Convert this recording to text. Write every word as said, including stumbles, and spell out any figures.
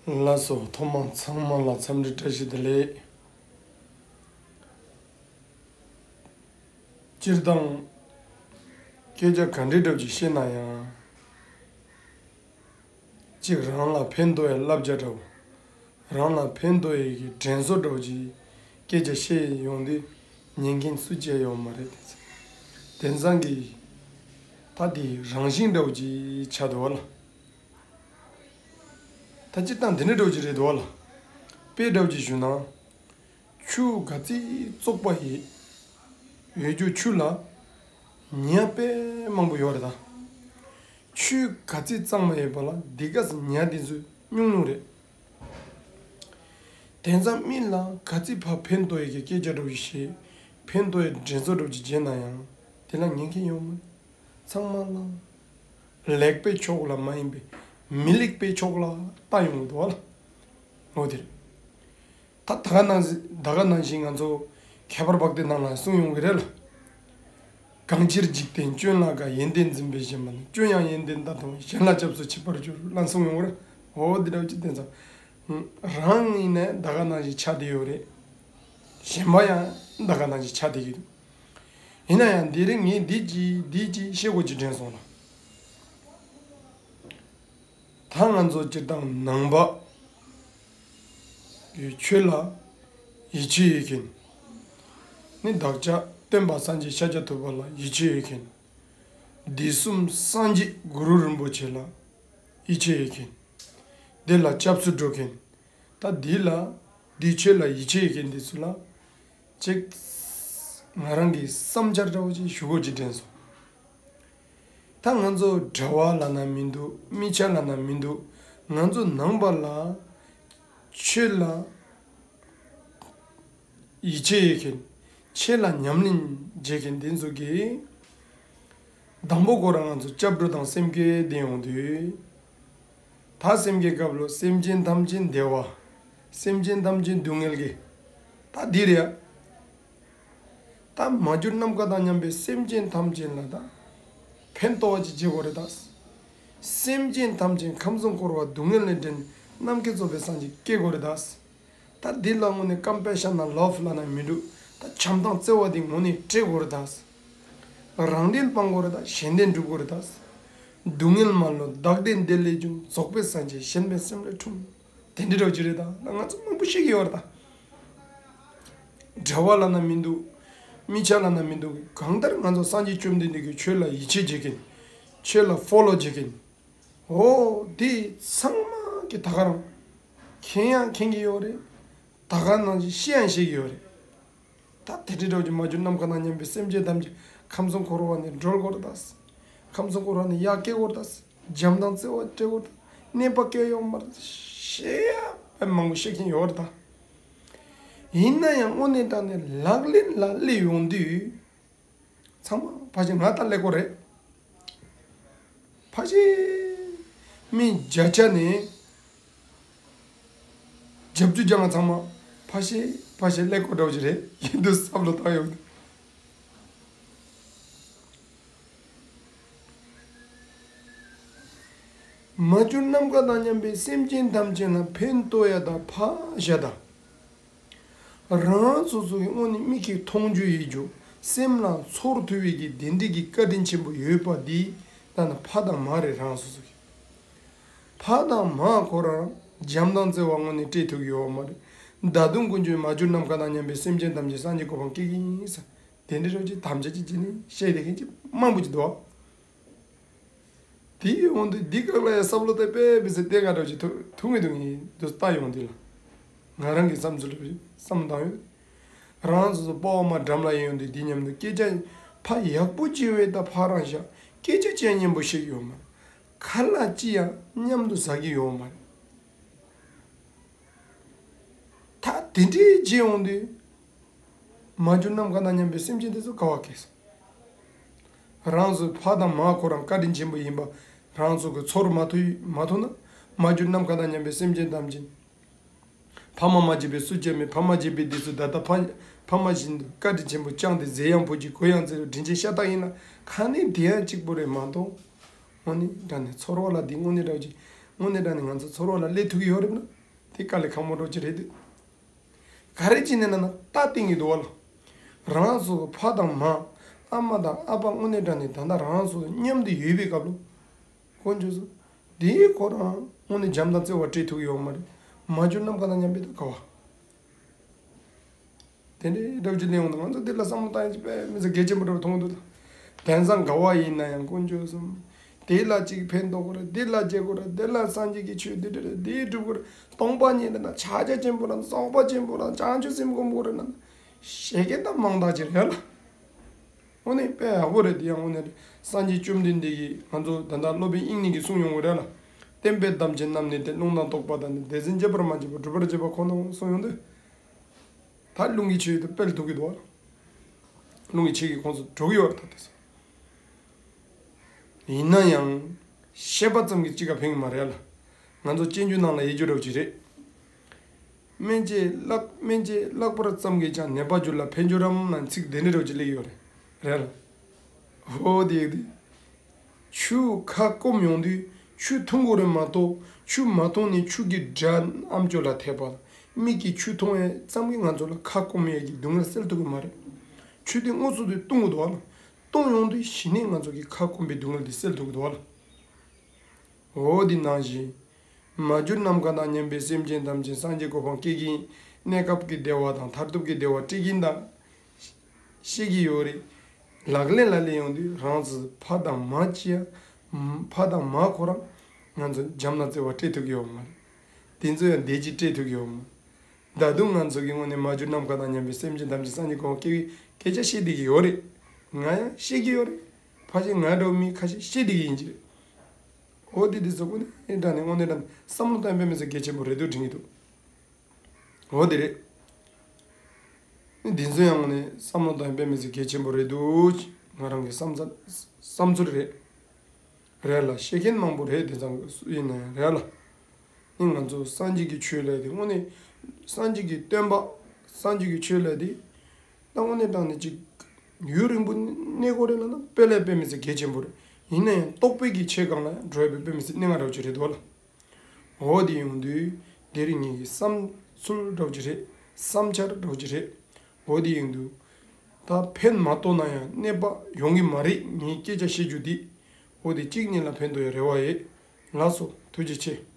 ལགས་སོ། ཐོག་མར་ཚང་མ་ལ་འཚམས་འདྲི་བཀྲ་ཤིས་བདེ་ལེགས། སྤྱིར་བཏང་སྐད་ཆ་ག་འདྲའི་འདྲ་བོ་ཅིག་བཤད་ན་ཡང་། གཅིག་རང་ལ་ཕན་ཐོགས་ཡའི་བསླབ་བྱ་འདྲ་བོ། རང་ལ་ཕན་ཐོགས་ཡའི་གི་དྲན་གསོ་འདྲ་བོ་ཅིག་སྐད་ཆ་བཤད་ཡོང་དུས་ཉན་མཁན་སུ་གཅིག་ཡོད་མ་རེད། དེང་སང་གི་ད་དེ་རང་བཞིན་འདྲ་བོ་ཅིག་ཆགས་འདུག་བ་ལ། ད་སྤྱིར་བཏང་དེ་འདྲ་འདྲ་བོ་ཅིག་རེད་འདུག་བ་ལ། དཔེ་འདྲ་བོ་ཅིག་ཞུ་ན། ཆུ་ག་ཚོད་བཙོག་པ་ཡིན། ཡོད་རྒྱུ་ཆུ་ལ་ཉ་དཔེ་མང་པོ་ཡོད་རེད་ད། ཆུ་ག་ཚོད་གཙང་མ་ཡོད་པ་ལ་འདི་ག་ས་ཉ་དེ་ཚོ་ཉུང་ཉུང་རེད། དེང་སང་མི་ལ་ག་ཚོད་ཕར་ཕན་ཐོགས་ཡོད་ཀྱི་སྐད་ཆ་འདྲ་བོ་ཞིག་བཤད། ཕན་ཐོགས་ཡོད་དྲན་གསོ་འདྲ་བོ་ཅིག་བྱས་ན་ཡང་དེ་ལ་ཉན་མཁན་ཡོད་མ་རེད། ཚང་མ་ལ་ལེགས་པའི་ཕྱོགས་ལ་མ་ཡིན་པའི་མི་ལེགས་པའི་ཕྱོགས་ལ་ལྟ་ཡོང་གི་འདུག་བ་ལ། འོ་དེ་རེད། ད་ད་ག་ནང་བཞིན་ད་ག་ནང་བཞིན་ང་ཚོ་ཁྱད་པར་འཕགས་བསྟོད་ནང་ལ་གསུངས་ཡོང་གི་རེད་ལ། གང་ཕྱིར་འཇིག་རྟེན་སྐྱོན་ལ་དགའ། ཡོན་ཏན་འཛིན་པས་གཞན་ཕམ་ན། སྐྱོན་ཡང་ཡོན་ཏན་ལྟར་མཐོང་བས། གཞན་ལ་སྐྱབས་སུ་མཆི་བར་འགྱུར་ལབ་གསུངས་ཡོང་གི་རེད། འོ་འདི་འདྲ་བོ་ཅིག་བསྟན་ཙང་། རང་ཡིན་ནའི་ད་ག་ནང་བཞིན་ཆགས་བསྡད་ཡོད་རེད། གཞན་པ་ཡང་ད་ག་ནང་བཞིན་ཆགས་བསྡད་ཀྱི་འདུག་ཡིན་ན་ཡང་དེ་རིང་ངས་འདི་ཅིག་འདི་ཅིག་བཤད་དགོས་ཅིག་དྲན་སོང་ལ། ད་ང་ཚོ་སྤྱིར་བཏང་ནང་པ་གི་ཆོས་ལ་ཡིད་ཆེས་ཡོད་མཁན། ནི་བདག་ཅག་སྟོན་པ་སངས་རྒྱས་ཤཱཀྱ་ཐུབ་པ་ལ་ཡིད་ཆེས་ཡོད་མཁན། དུས་གསུམ་སངས་རྒྱས་གུ་རུ་རིན་པོ་ཆེ་ལ་ཡིད་ཆེས་ཡོད་མཁན། དེ་ལ་སྐྱབས་སུ་འགྲོ་མཁན། ད་འདི་ལ་འདི་ཆོས་ལ་ཡིད་ཆེས་ཡོད་མཁན་འདི་ཚོ་ལ། ཅིག་ང་རང་གི་བསམ་འཆར་འདྲ་བོ་ཅིག་ཞུ་དགོས་ཅིག་དྲན་སོང་། ད་ང་ཚོ་གྲྭ་པ་ལབ་ན་མི་འདུག་མི་སྐྱ་ལབ་ན་མི་འདུག་ང་ཚོ་ནང་པ་ལ་ཆོས་ལ་ཡིད་ཆེས་ཡོད་མཁན། ཆོས་ལ་ཉམས་ལེན་བྱེད་མཁན་འདི་ཚོ་གིས། དང་པོ་ཁོ་རང་ང་ཚོ་སྐྱབས་འགྲོ་དང་སེམས་བསྐྱེད་ལྡན་ཡོང་དུས། ད་སེམས་བསྐྱེད་སྐབས་ལ་སེམས་ཅན་ཐམས་ཅད་བདེ་བ། སེམས་ཅན་ཐམས་ཅད་སྡུག་བསྔལ་གྱི། ད་འདི་རེད་ཡ། ད་མ་གྱུར་ནམ་མཁའ་དང་མཉམ་པའི་སེམས་ཅན་ཐམས་ཅད་ལ་ད་ཕན་ཐོགས་ཅིག་བྱེད་དགོས་རེད་ད། སེམས་ཅན་ཐམས་ཅད་ཁམས་གསུམ་འཁོར་བ་སྡུག་བསྔལ་ལས་འདྲེན་ནམ་མཁའི་མཛོད་པའི་སངས་རྒྱས་སྐྱེ་དགོས་རེད་ད། ད་འདི་ལ་དངོས་གནས་compassion ལ་love ལབ་ན་མི་འགྲིག་ད་བྱམས་དང་བརྩེ་བ་འདི་དངོས་གནས་སྤྲད་དགོས་རེད་ད། རང་དོན་སྤང་དགོས་རེད་ད། གཞན་དོན་སྒྲུབ་དགོས་རེད་ད། སྡུག་བསྔལ་མ་ལུས་བདག་བདེ་འདི་ལས་བྱུང་། རྫོགས་པའི་སངས་རྒྱས་གཞན་ཕན་སེམས་ལས་འཁྲུངས། དེ་འདྲའི་འདྲ་བོ་ཅིག་རེད་ད། ང་ཚོ་མང་པོ་ཤེས་ཀྱི་ཡོད་རེད་ད། གྲྭ་པ་ལབ་ན་མི་འདུག་མི་སྐྱ་ལབ་ན་མི་འདུག་གང་ལྟར་ང་ཚོ་སངས་རྒྱས་བཅོམ་ལྡན་འདས་ཀྱི་ཆོས་ལ་ཡིད་ཆེས་བྱེད་མཁན། ཆོས་ལ་follow བྱེད་མཁན། འོ་དེ་ཚང་མ་གི་ད་ག་རང་མཁྱེན་ཡང་མཁྱེན་གྱི་ཡོད་རེད། ད་ག་ནང་བཞིན་ཤེས་ཡང་ཤེས་ཀྱི་ཡོད་རེད། ད་དེ་འདྲའི་འདྲ་བོ་ཅིག་མ་གྱུར་ནམ་མཁའ་དང་མཉམ་པའི་སེམས་ཅན་ཐམས་ཅད་ཁམས་གསུམ་འཁོར་བ་ནས་སྒྲོལ་དགོས་རེད་ད། ཁམས་གསུམ་འཁོར་བ་ནས་ཡར་སྐྱེལ་དགོས་རེད་ད། བྱམས་དང་བརྩེ་བ་སྤྲད་དགོས་རེད་ད། གནོད་པ་སྐྱེལ་ཡོང་མ་རེད་ད། ཤེས་ཡ་དཔེ་མང་པོ་ཤེས་མཁན་ཡོད་རེད་ད། ཡིན་ན་ཡང་དངོས་གནས་དྲང་གནས་ལག་ལེན་ལ་སླེབས་ཡོང་དུས། ཚང་མ་ཕལ་ཆེར་ང་ལྟར་ཀླད་ཀོར་རེད། ཕལ་ཆེར་མི་བརྒྱ་ཆ་ནས་བརྒྱད་ཅུ་གྱ་ལྔ་ཚང་མ་ཕལ་ཆེར་ཕལ་ཆེར་ཀླད་ཀོར་འདྲ་བོ་ཅིག་རེད། ཡིན་དུས་བསམ་བློ་བཏང་ཡོང་དུས། མ་གྱུར་ནམ་མཁའ་དང་མཉམ་པའི་སེམས་ཅན་ཐམས་ཅད་ལ་ཕན་ཐོགས་ཡ་དང་ཕ་ཤ་དང་། རང་སོ་སོ་གི་དངོས་གནས་མིག་གིས་མཐོང་རྒྱུ་ཡིན་རྒྱུ་སེམས་ལ་ཚོར་ཐུབ་པའི་གི་དེ་འདྲའི་གི་བཀའ་དྲིན་ཆེན་པོ་ཡོད་པ་འདི་ད་ནི་ཕ་དང་མ་རེད། རང་སོ་སོ་གི་ཕ་དང་མ་ཁོ་རང་བྱམས་དང་བརྩེ་བ་དངོས་གནས་སྤྲད་ཐུབ་ཀྱི་ཡོད་མ་རེད། ད་དུང་དཀོན་མཆོག་མ་གྱུར་ནམ་མཁའ་དང་མཉམ་པའི་སེམས་ཅན་ཐམས་ཅད་སངས་རྒྱས་གོ་འཕང་སྐྱེ་གི་ཡིན་ས། དེ་འདྲའི་རོ་ཅིག་དམ་བཅའ་ཅིག་བྱས་ནས་བཤད་བསྡད་མཁན་ཅིག་མང་པོ་ཅིག་འདུག་དེའི་འོང་དུས་འདི་སྐབས་ལ་ཡང་བསམ་བློ་དེ་དཔེ་མི་སྲིད་བདེ་ག་འདྲ་ཅིག་ཐུག་ཐུག་ངེས་འདུག་ངེས་འདུག་ལྟ་ཡོང་དུས་ལ། ང་རང་གི་བསམ་ཚུལ་ལ་བསམ་བཏང་ཡོད། རང་སོ་སོ་སྤོ་བོ་མ་འགྲམ་ལ་ཡིན་ཡོང་དུས་འདི་མཉམ་དུ་སྐད་ཆ་ཕ་ཡག་པོ་ཅིག་ཡོད་ད་ཕ་རང་ཤག་སྐད་ཆ་ཅི་ཡང་སྙན་པོ་བཤད་ཀྱི་ཡོད་མ་རེད། ཁ་ལག་ཅི་ཡང་མཉམ་དུ་ཟ་གི་ཡོད་མ་རེད། ད་དེ་འདྲའི་རྗེས་འོང་དུས། མ་གྱུར་ནམ་མཁའ་དང་མཉམ་པའི་སེམས་ཅན་དེ་ཚོ་དགའ་བ་སྐྱེས་སོང་། རང་ཚོའི་ཕ་དང་མ་ཁོ་རང་བཀའ་དྲིན་ཆེན་པོ་ཡིན་པ་རང་ཚོ་གི་ཚོར་མ་ཐུབ་མ་ཐུབ་ན། མ་གྱུར་ནམ་མཁའ་དང་མཉམ་པའི་སེམས་ཅན་ཐམས་ཅད། ཕ་མ་མ་བྱས་པའི་སུ་སྐྱེ་མེད། ཕ་མ་བྱས་པའི་དུས་སུ་ད་ལྟ་ཕ་ཕ་མ་བཞིན་དུ་བཀའ་དྲིན་ཆེན་པོ་བསྐྱངས་ཏེ་མཛེས་ཡང་བུ་གཅིག་གོས་ཡང་མཛེས་རུ་དྲིན་ཆེན་ཤ་སྟག་ཡིན་ན་ཁ་ནས་དེ་ཡང་གཅིག་པུ་རེད་མ་གཏོགས། དངོས་གནས་དྲང་གནས་ཚོར་བ་ལ་འདི་དངོས་གནས་འདྲ་བོ་ཅིག་ དངོས་གནས་དྲང་གནས་ང་ཚོ་ཚོར་བ་ལ་སླེབས་ཐུབ་ཀྱི་ཡོད་རེད་ན། དེ་དཀའ་ལས་ཁག་མོ་འདྲ་ཅིག་རེད་དེ། ག་རེ་བྱས་ནས་ན་ན་ལྟ་བསྟན་གྱི་འདུག་བ་ལ། རང་སོ་སོ་ཕ་དང་མ། ཨ་མ་དང་ཨ་ཕ་དངོས་གནས་དྲང་གནས་ད་ལྟ་རང་སོ་སོ་མཉམ་དུ་ཡོད་པའི་སྐབས་ལ། དཀོན་མཆོག་གསུམ། དེའི་ཁོ་རང་དངོས་གནས་བྱམས་དང་བརྩེ་བ་སྤྲད་ཐུབ་ཀྱི་ཡོད་མ་རེད། མ་གྱུར་ནམ་མཁའ་དང་མཉམ་པའི་དང་ག་བ། དེ་འདྲའི་འདྲ་བོ་ཅིག་གླེང་ཡོང་དུས་ང་ཚོ་འདི་ལ་བསམ་བློ་བཏང་ཡ་ཅིག་དཔེ་མི་སྲིད་གལ་ཆེན་པོ་འདྲ་བོ་མཐོང་གི་འདུག་ད། དེང་སང་ག་བ་ཡིན་ན་ཡང་དཀོན་མཆོག་གསུམ། དེ་ལ་ཅིག་ཕན་ཐོགས་དགོས་རེད། འདི་ལ་བྱེད་དགོས་རེད། འདི་ལ་སངས་རྒྱས་ཀྱི་ཆོས་འདི་འདྲ་རེད། འདི་སྒྲུབ་དགོས་རེད། སྟོང་པ་ཉིད་རེད་ན་ཕྱག་རྒྱ་ཆེན་པོ་རེད་ན་རྫོགས་པ་ཆེན་པོ་རེད་ན་བྱང་ཆུབ་སེམས་སྒོམ་དགོས་རེད་ན། བཤད་མཁན་ད་མང་དག་ཅིག་རེད་ལ། དངོས་གནས་དཔེ་ཡག་པོ་རེད། དེ་ཡང་དངོས་གནས་རེད། སངས་རྒྱས་བཅོམ་ལྡན་འདས་ཀྱིས་ང་ཚོ་ད་ལྟ་སློབ་དཔོན་དབྱིག་གཉེན་གྱིས་གསུངས་ཡོང་གི་རེད་ལ། བསྟན་པའི་དམ་ཆོས་རྣམས་ནི་སྟེ། ལུང་དང་རྟོགས་པ་དང་ནི། དེ་བཞིན་གཅེས་པར་མ་བྱས་པར། སྒྲུབ་པར་བྱེད་པ་ཁོ་ནའོ་གསུངས་ཡོང་དུས། ད་ལུང་གི་ཆོས་དེ་སྤེལ་ཐུབ་ཀྱི་འདུག་བ། ལུང་གི་ཆོས་ཀྱི་ཁོངས་སུ་འགྲོ་གི་ཡོད་རེད་ད་དེ་ཚོ། ཡིན་ན་ཡང་། བཤད་པ་ཙམ་གྱིས་ཅི་ག་ཕན་གྱི་མ་རེད་ལ། ང་ཚོ་སྤྱོད་འཇུག་ནང་ལ་ཡོད་རྒྱུ་འདྲ་བོ་ཅིག་རེད། སྨན་དཔྱད་བཀླག་སྨན་དཔྱད་བཀླག་པ་ཙམ་གྱིས་ཀྱང་ནད་པ་རྒྱུད་ལ་ཕན་རྒྱུ་རམ་ལབ་ཚིག་དེ་འདྲ་འདྲ་བོ་ཅིག་སླེབས་ཡོད་རེད། རེད་ལ། འོ་དེ་ཡིན་དུས། ཆུ་ཁ་སྐོམ་ཡོང་དུས་ཆུ་འཐུང་དགོས་རེད་མ་གཏོགས། ཆུ་མ་འཐུང་ནས་ཆུ་གི་སྒྲ་ཨམ་ཅོག་ལ་ཐེབས་པ། མིག་གིས་ཆུ་མཐོང་ཡས་ཙམ་གྱིས་ང་ཚོ་ལ་ཁ་སྐོམ་ཡས་ཀྱི་སྡུག་བསྔལ་སེལ་ཐུབ་ཀྱི་མ་རེད། ཆུ་དེ་དངོས་སུ་དེ་བཏུང་དགོས་འདུག་བ་ལ། བཏུང་ཡོང་དུས་གཞི་ནས་ང་ཚོ་གི་ཁ་སྐོམ་པའི་སྡུག་བསྔལ་དེ་སེལ་ཐུབ་ཀྱི་འདུག་བ་ལ། འོ་དེ་ནང་བཞིན། མ་གྱུར་ནམ་མཁའ་དང་མཉམ་པའི་སེམས་ཅན་ཐམས་ཅད་སངས་རྒྱས་གོ་འཕང་སྐྱེ་གི་ཡིན། གནས་སྐབས་ཀྱི་བདེ་བ་དང་མཐར་ཐུག་གི་བདེ་བ་སྤྲད་ཀྱི་ཡིན་ད། ཤེས་ཀྱི་ཡོད་རེད། ལག་ལེན་ལ་སླེབས་ཡོང་དུས་རང་ཚོ་ཕ་དང་མ་ཅི་ཡ། ཕ་དང་མ་ཁོ་རང་ང་ཚོ་བྱམས་དང་བརྩེ་བ་སྤྲད་ཐུབ་ཀྱི་ཡོད་མ་རེད། དེ་ཚོ་ཡང་བདེ་སྐྱིད་སྤྲད་ཐུབ་ཀྱི་ཡོད་མ་རེད། ད་དུང་ང་ཚོ་གི་ངོས་ནས་མ་གྱུར་ནམ་མཁའ་དང་མཉམ་པའི་སེམས་ཅན་ཐམས་ཅད་སངས་རྒྱས་གོ་འཕང་སྐྱེ་བའི་སྐད་ཆ་བཤད་བསྡད་ཀྱི་ཡོད་རེད། ང་ཡང་བཤད་ཀྱི་ཡོད་རེད། ཕལ་ཆེར་ང་འདྲ་བོ་མི་ཁ་ཤས་བཤད་བསྡད་ཀྱི་ཡིན་གྱི་རེད། འོ་དེ་དེ་ཚོ་དངོས་གནས་དྲང་གནས་དངོས་གནས་དྲང་གནས་བསམ་བློ་བཏང་དཔེ་མི་སྲིད་གལ་ཆེན་པོ་རེད་འདུག་དྲན་གྱི་འདུག་འོ་དེ་རེད། འདི་ཚོ་ཡང་ནི་བསམ་བློ་བཏང་དཔེ་མི་སྲིད་གལ་ཆེན་པོ་རེད་འདུག་ང་རང་གི་བསམ་ཚ་བསམ་ཚུལ་རེད། རེད་ལ་བཤད་མཁན་མང་པོ་རེད་དེ་ཙང་ཡིན་ན་ཡང་རེད་ལ། ནི་ང་ཚོ་སངས་རྒྱས་ཀྱི་ཆོས་ལས་དེ་དངོས་གནས་སངས་རྒྱས་ཀྱི་བསྟན་པ། སངས་རྒྱས་ཀྱི་ཆོས་ལས་དེ། ད་དངོས་གནས་དྲང་གནས་ཅིག་ཡུན་རིང་པོ་གནས་དགོས་རེད་ལ་ན་དཔེ་ལས་དཔེ་མི་སྲིད་གལ་ཆེན་པོ་རེད། ཡིན་ན་ཡང་རྟོགས་པའི་གི་ཆོས་སྒང་ལ་འགྲོ་ཡ་དཔེ་མི་སྲིད་གནད་འགག་འདྲ་བོ་ཅིག་རེད་འདུག་ལ། འོ་དེ་ཡོང་དུས་དེ་རིང་ངེད་ཀྱི་བསམ་ཚུལ་འདྲ་བོ་ཅིག་རེད། བསམ་འཆར་འདྲ་བོ་ཅིག་རེད། འོ་དེ་ཡོང་དུས། ད་ཕན་མ་ཐོགས་ན་ཡང་གནོད་པ་ཡོང་གི་མ་རེད་ངའི་སྐད་ཆ་བཤད་རྒྱུ་འདི། འོ་དེ་གཅིག་གཉིས་ལ་ཕན་ཐོགས་ཡ་རེ་བ་ཡོད། ལགས་སོ་ཐུགས་རྗེ་ཆེ།